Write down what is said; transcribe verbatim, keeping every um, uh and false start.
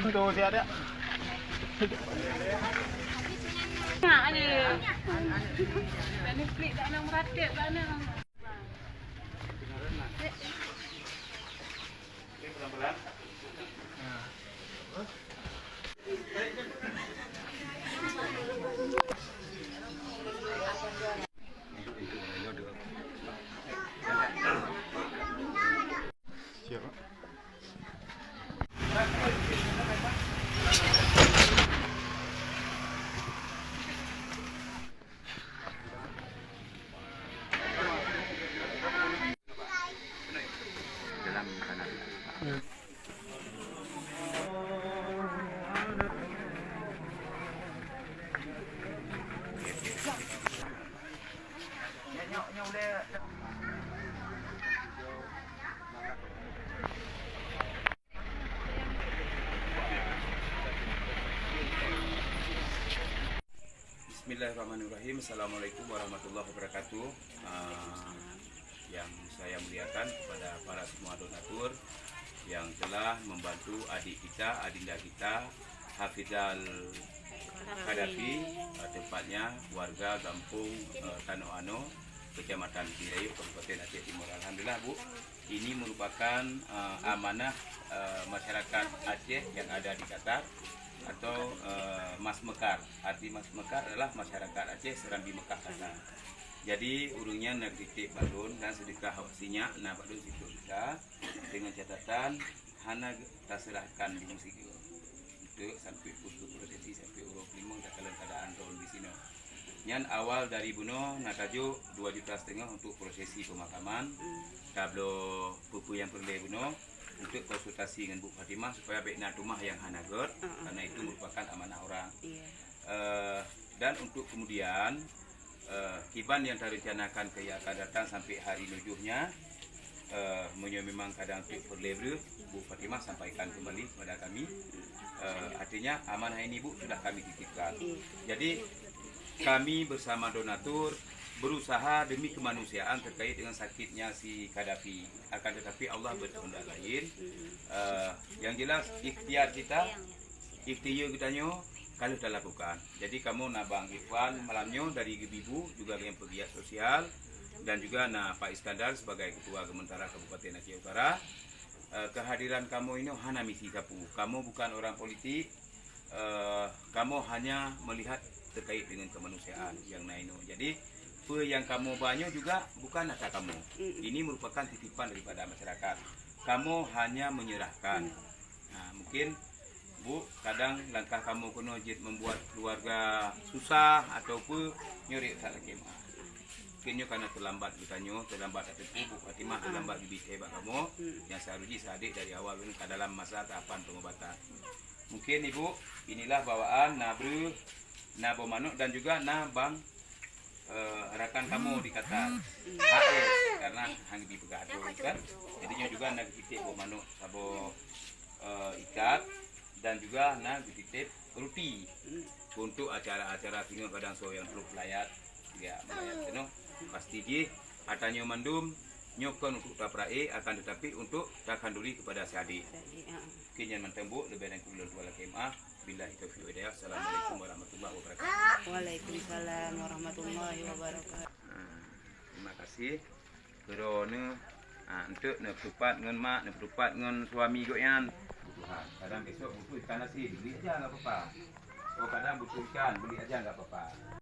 Tu siap dak? Bismillahirrahmanirrahim. Assalamualaikum warahmatullahi wabarakatuh. Ah, yang saya muliakan kepada para semua donatur yang telah membantu adik kita, adinda kita, Hafizal Kadafi, eh, tepatnya warga Gampong, eh, Tanoh Ano, Kecamatan Birayeuk, Kabupaten Aceh Timur. Alhamdulillah, Bu, ini merupakan, eh, amanah, eh, masyarakat Aceh yang ada di Qatar atau, eh, Mas Mekar. Arti Mas Mekar adalah masyarakat Aceh Serambi Mekah Qatar. Jadi, ureuëng nyan na geutitip bak lôn dan seudeukah awak sinyak na bak lôn siplôh juta, dengan catatan hana taseurahkan limong sigoe. Untuk sampai pukul prosesi sampai uroe kelimong dalam keadaan droen di sinoe. Nyan awal dari bunoe na tajok dua juta setengah untuk prosesi pemakaman. Tabloe peue-peue nyang peureulée bunoe untuk konsultasi ngon Bu Fatimah supaya bék na teumah nyang hana gét, karena itu merupakan amanah orang. Eh, dan untuk kemudian, eh, kiban yang tarencanakan ke yang akan datang sampai hari nujuhnya, eh, meunyoe memang kadang tu peureulée breueh, Bu Fatimah sampaikan kembali kepada kami. Eh, artinya amanah ini, Bu, sudah kami titipkan. Jadi, kami bersama donatur berusaha demi kemanusiaan terkait dengan sakitnya si Kadafi. Akan tetapi Allah berkehendak lain. Eh, yang jelas ikhtiar kita, ikhtiar kita nyoe ka lheueh talakukan. Jadi kamoe na Bang Irfan malam nyoe dari Gebibu juga dengan pegiat sosial dan juga na Pak Iskandar sebagai ketua Gementara Kabupaten Aceh Utara. Eh, kehadiran kamoe inoe hana misi sapeue. Kamoe bukan orang politik, eh, kamoe hanya melihat terkait dengan kemanusiaan yang na inoe. Jadi, peue nyang kamoe ba nyoe juga bukan atra kamoe. Ini merupakan titipan daripada masyarakat. Kamoe hanya menyerahkan. Nah, mungkin, Bu, kadang langkah kamoe keunoe jeuet membuat keluarga susah atau peue, nyoe riek that lakée meuah. Mungkin nyoe karena terlambat geutanyoe, terlambat ateueh Bu Fatimah, terlambat geubri keu bak kamoe, nyang seharusnya si adék dari awal nyoe ka dalam masa tahapan pengobatan. Mungkin Ibu, inilah bawaan, na breueh, na boh manok dan juga na bang, eh, rakan kamoe di Qatar. H S, karena hang dipeugah tu kan. Jadi nyoe juga na geutitip boh manok saboh, eh, ikat dan juga na geutitip ruti untuk acara-acara singoh kadang soe nyang trok layat. Ya, meurayat keunoe. Pasti jih, atra nyoe mandum, nyoe kon untuk tapeurayeuk, akan tetapi untuk takhanduri kepada si adék. Jadi, ha. Mungkin nyan mantong, Bu, leubeh dan kureueng lôn tuan lakée meuah. Billahi taufiq wal hidayah. Assalamualaikum warahmatullahi wabarakatuh. Waalaikumsalam warahmatullahi wabarakatuh. Ah, terima kasih. Keudroe neuh, ah, enteuk neupeutupat ngon mak, neupeutupat ngon suami gobnyan. Tuhan, kadang besok butuh ikan asin, beli aja nggak apa-apa. Oh, kadang butuh ikan, beli aja nggak apa-apa.